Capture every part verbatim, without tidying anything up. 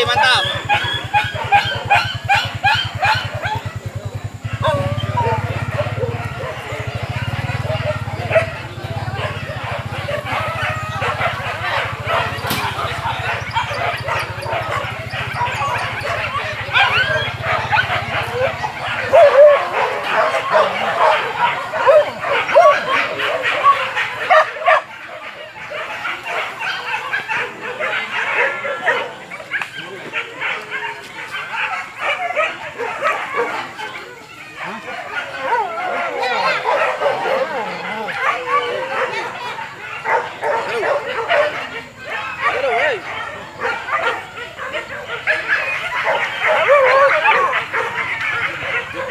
Mantap.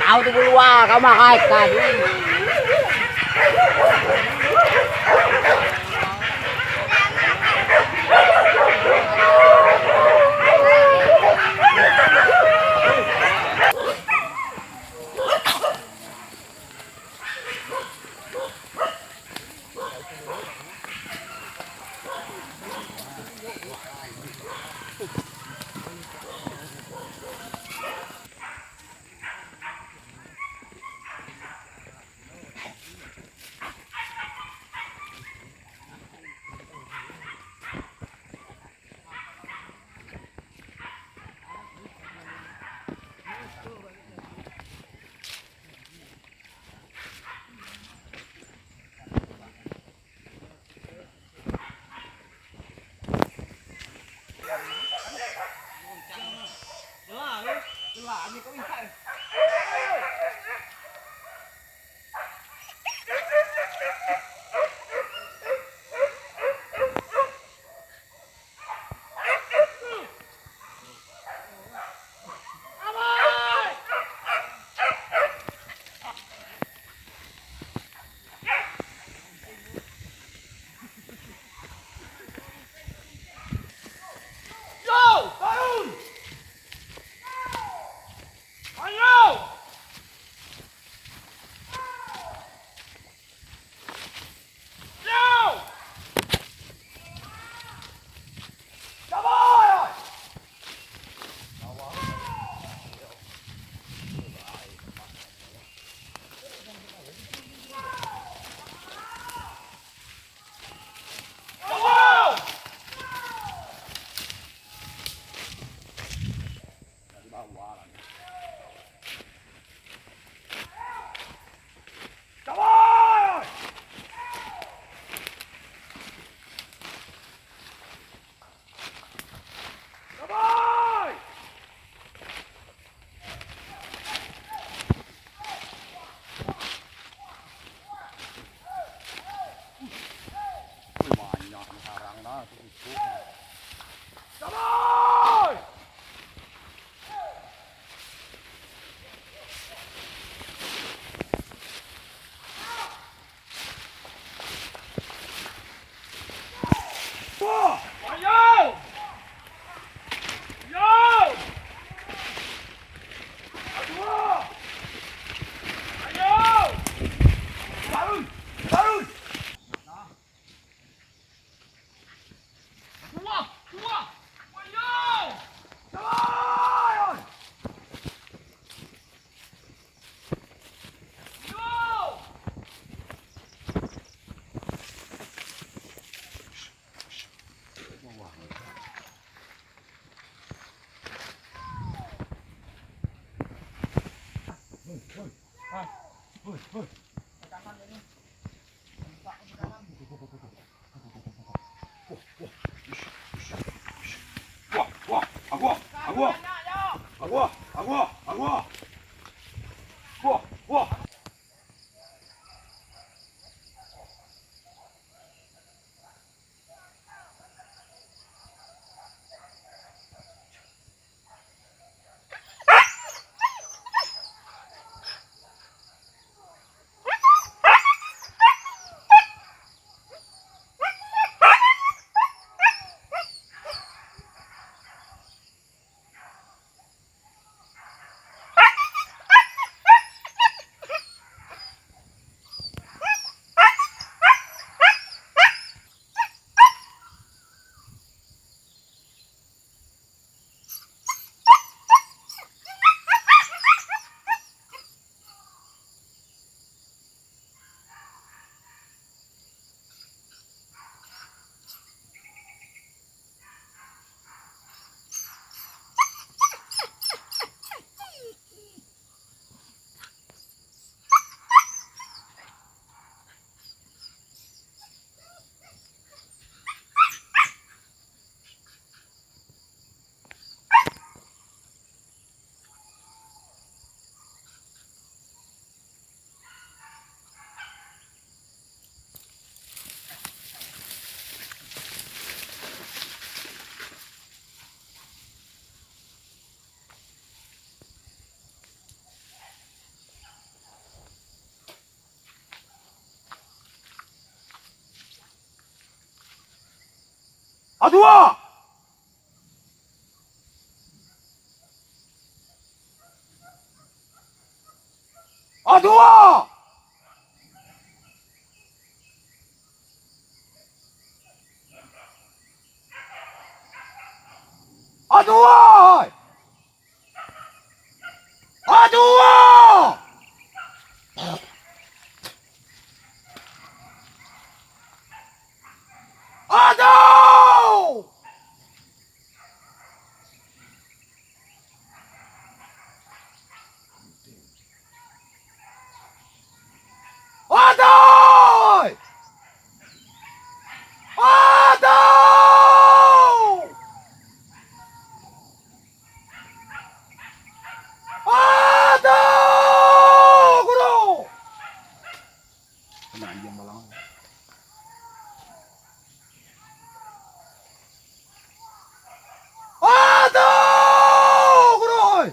Tahu tu bulua, kau mah kaik tadi. Yo, bangun! Ayo! Yo! Sabar! Wih, banyak sekarang dah, cukup. Damai! Wah! Ayo! Ayo! Ayo! Ayo! Bangun! Bangun! Wah! Wah! Ayo! Ayo! Ayo! Wah, wah, aguah, aguah, aguah, aguah, aguah, aguah, aguah, wah, wah. Aduah! Aduah! Aduah! Aduah! Aduh! Aduh! Aduh! Aduh, guru! Kena ayam malang. Aduh, guru, oi!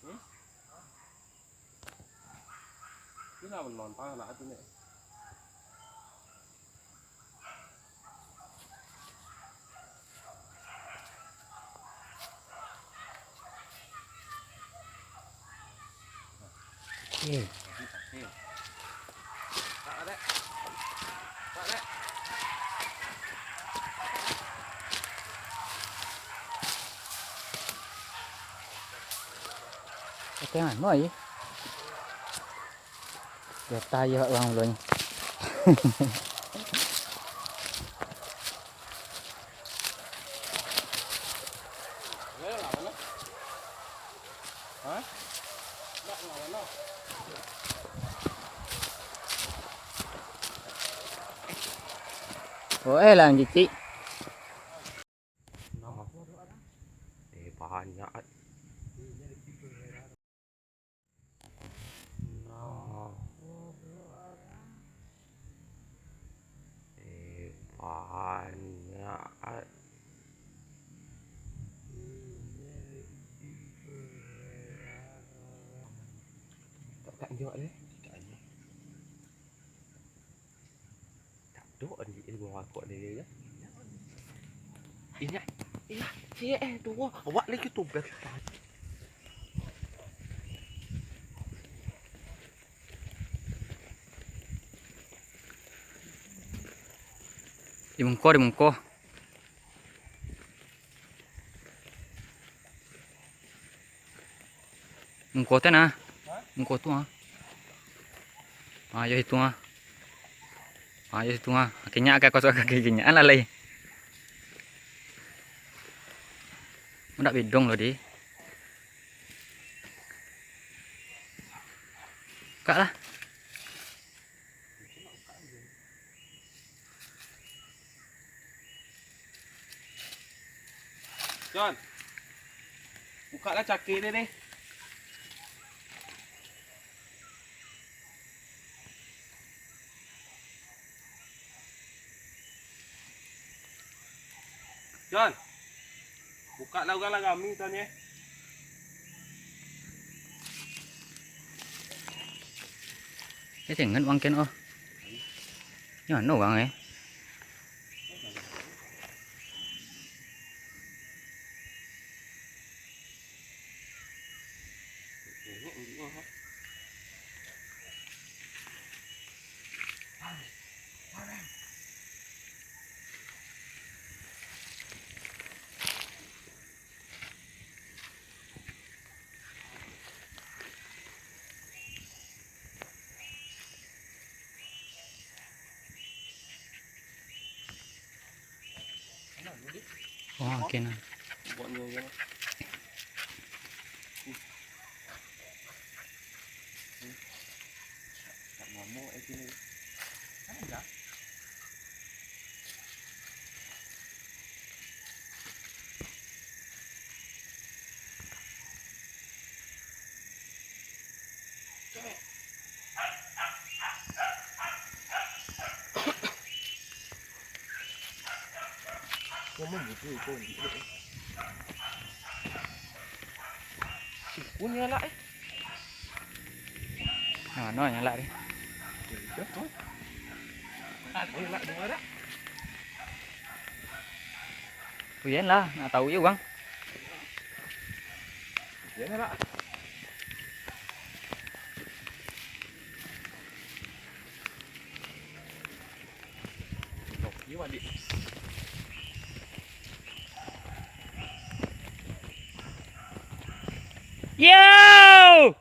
Hmm? Itulah menonton anak tu ni. Oke. Oke, man, moi. Yo, tayo urang ulun. Hah? Nak lawan lah. Oh, eh lah, cicik. Eh, banyak. Nah. Eh, banyak. Tak, tak, jawab deh. Tak, tak. Dok anjing ilmu aku ni ya. Inyak, inyak, cik eh dua, awak lagi tu bel. Di mungko, di mungko. Mungko tu nah. Mungko tu ah. Ah, yo itu ah. Ah, yo itu ah. Akhirnya akan kosong kaki akhirnya. Alah lai. Ndak bidong lo di. Kak lah. Jon, bukalah cakik dia deh. Jon, bukalah urang lah rami tu ni. Eh, tengok bangken oh. Nyo anu bang eh. Oh, oke nah. Siku ni alak eh. Nah, no nyalak ni. Alak dengar tak? Uyan lah, nak tahu je bang. Uyan lah. Yo!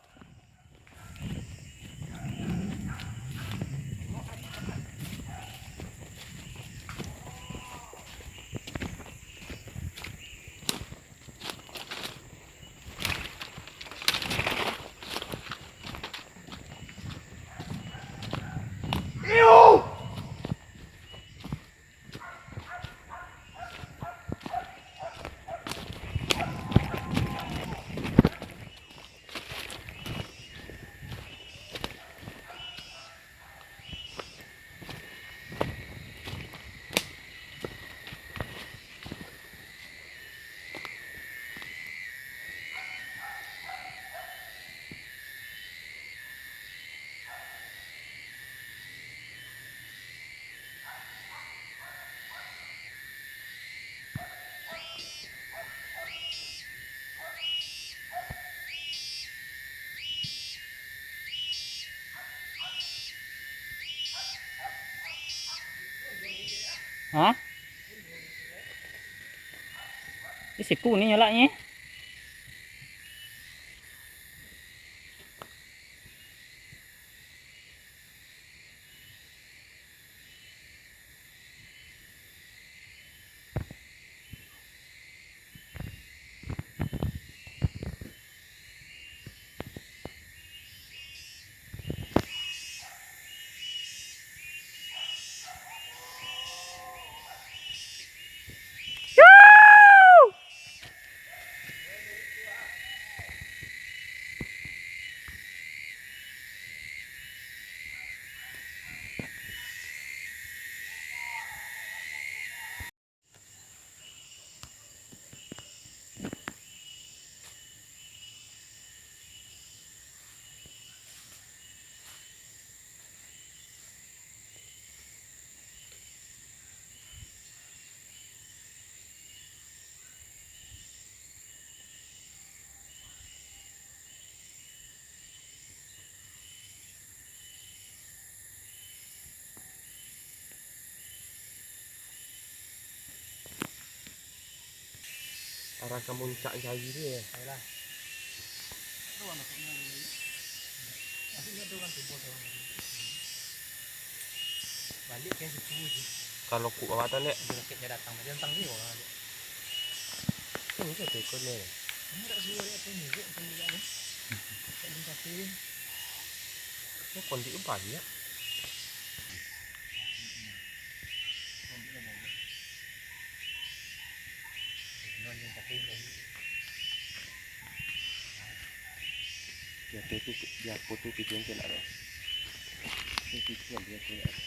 Hah? Ih, siku ni nyalaknyo. Ka muncak jari tu, yo. Ayolah. Tu urang masuknyo. Masuknyo tu urang tibo tu. Baliak ka situ je. Kalau ku awak tu, Lek. Dia roket dia datang, dia datang ni orang. Ini tu tu kau ni. Ini tak suruh dia tu ni, dia tu ni. Tak minta pilih. Kau kondik tu banyak. Di ateh tu, di ateh tu tidur encik nak tu. Tidur encik nak tu.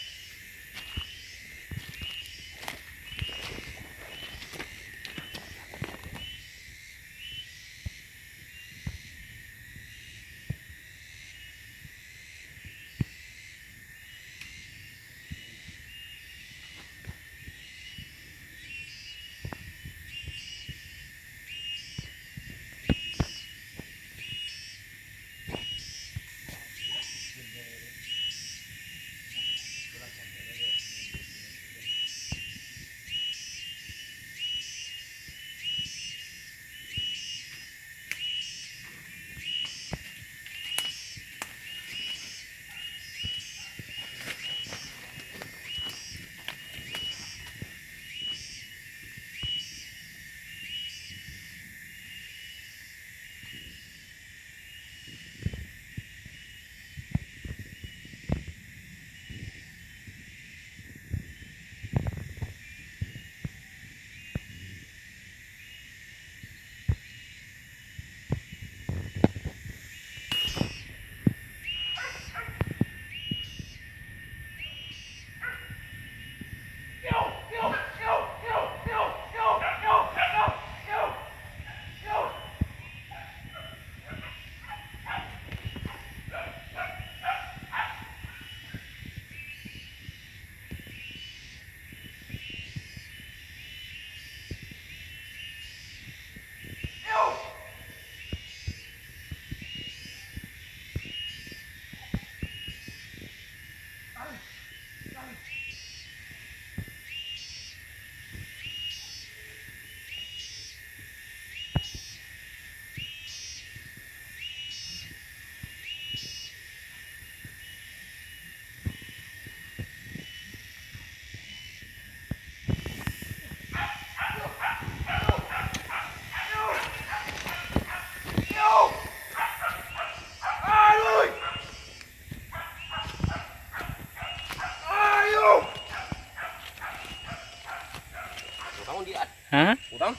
Urang di at-, Ha? Urang?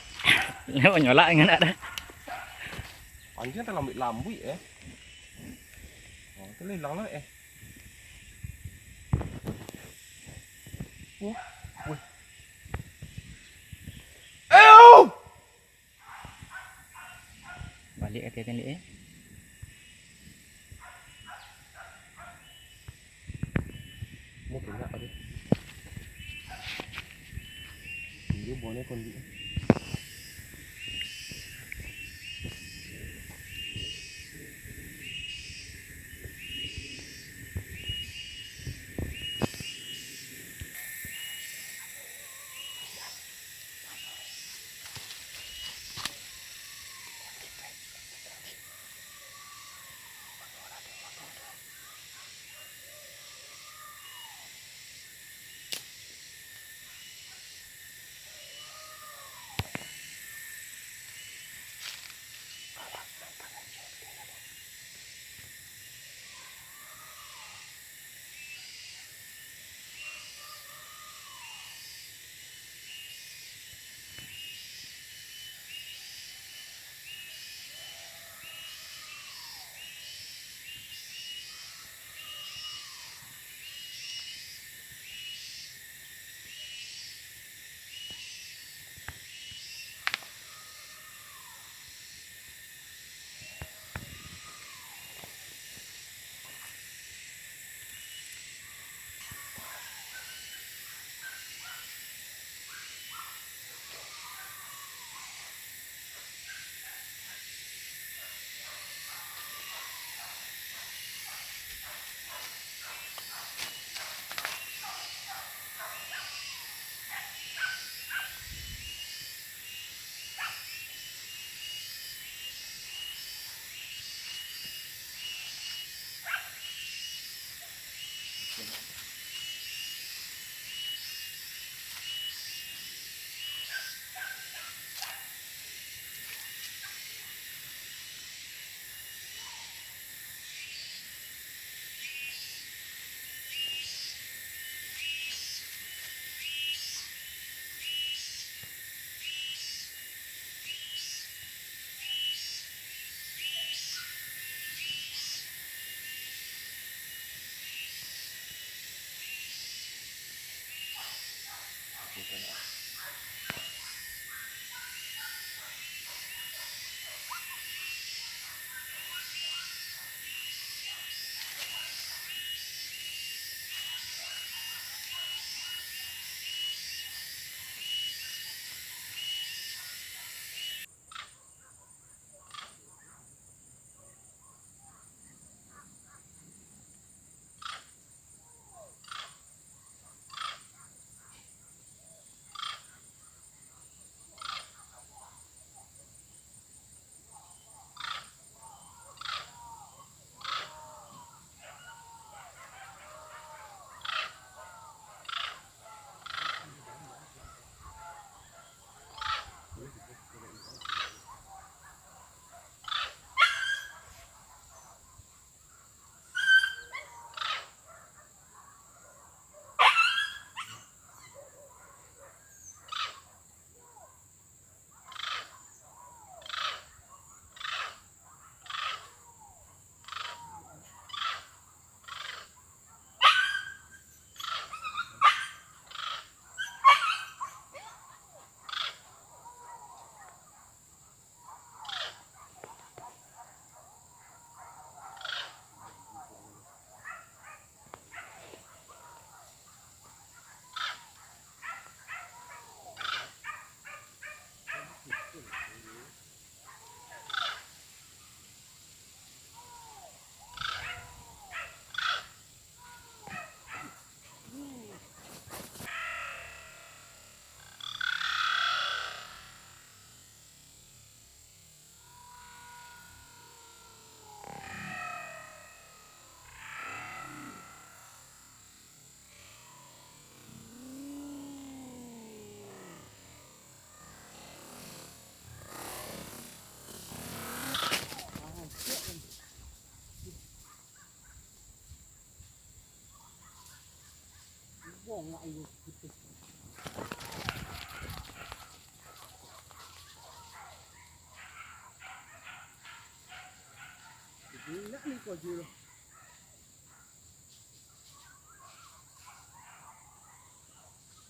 Nyo manyolak ingan nak dah. Anjiang talambuik-lambuik, eh. Oh, tu lah ilang lah, eh. Wah, weh. Ayo! Baliak ka ateh tadi, eh. Mau kena apa dia? Dia buahnya kondi. Nak ni kau je lah.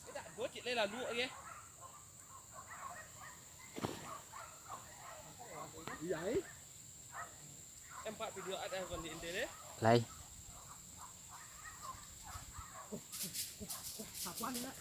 Eh, tak, dua cik lai lalu lagi, eh. Iya, eh. Empat video ada yang di inti deh. Lai. Sapuan nak.